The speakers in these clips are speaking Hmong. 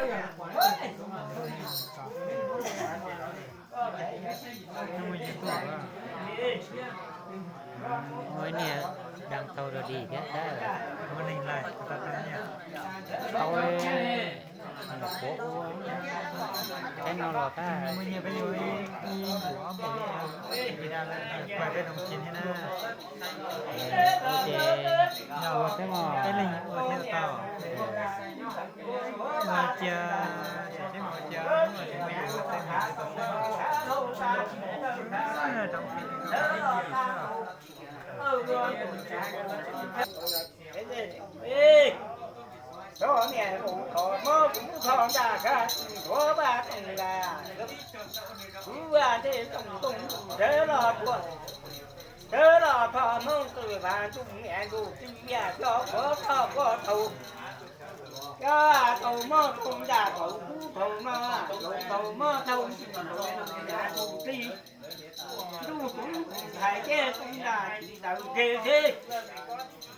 Ua niag dab tau dog dig thiab tab. Tau, qhuav ua, teb no los tab. Ua ces, ua xwb mog. Cov niam laus thov muab kuv tho ntaj kab ntsuav vaj toog las, kuv vaj ntej toog toog ntuj sawv los tuag, sawv los tho Hmoob twm vas ntuj niam ntuj txiv yam cov qhuav toj koj thaum, cov thaum muab toog ntaj thaum kub thaum no, thaum muab thaum ntsis thaum niam ntuj txiv, ntuj kuv hais ceb toog ntaj tsis tawm kev xwb.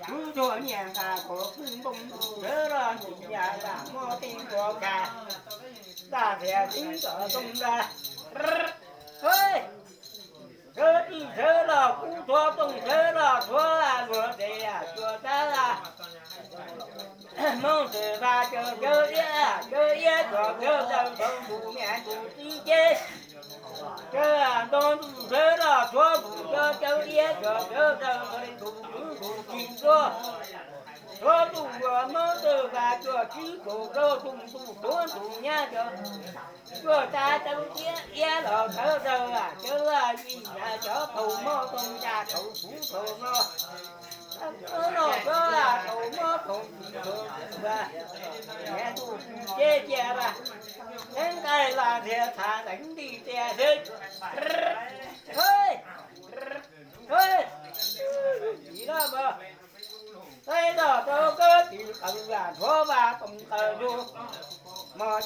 Kuv tsuag niam nqa kom kuj npoo ntuj sawv los ntxim yam yam muab tej npua kas, ntaj thiaj tib kom toog ntaj. Sawv tij sawv los kub tshuav toog sawv los tshuav luag tes cuag tab. Hmoob twm vas cov cawv iab, cawv iab cov cawv daws thaum ntuj niam ntuj txiv ceb, cawv ntoo ntuj sawv los tshuav ntuj cov cawv iab cov cawv daws thaum ntuj kwv ntuj txiv tuag, tshuav ntuj ua Hmoob twm vas cuag tsib kaum rau tug ntuj tshuav ntuj nyab cov, cuag tab cawv iab iab los thawv daws cawv yim yam cov thaum muab toog ntaj thaum kuv thaum no, no cov thaum muab thaum ntsis thaum ntsis, niam ntuj ceb cia vas, neeb nqaij las ntiag thav leev nti tia xwb. Tsis los mas, saib los rau kab tis qaws vas ntsuav vas toog qaws lug, mos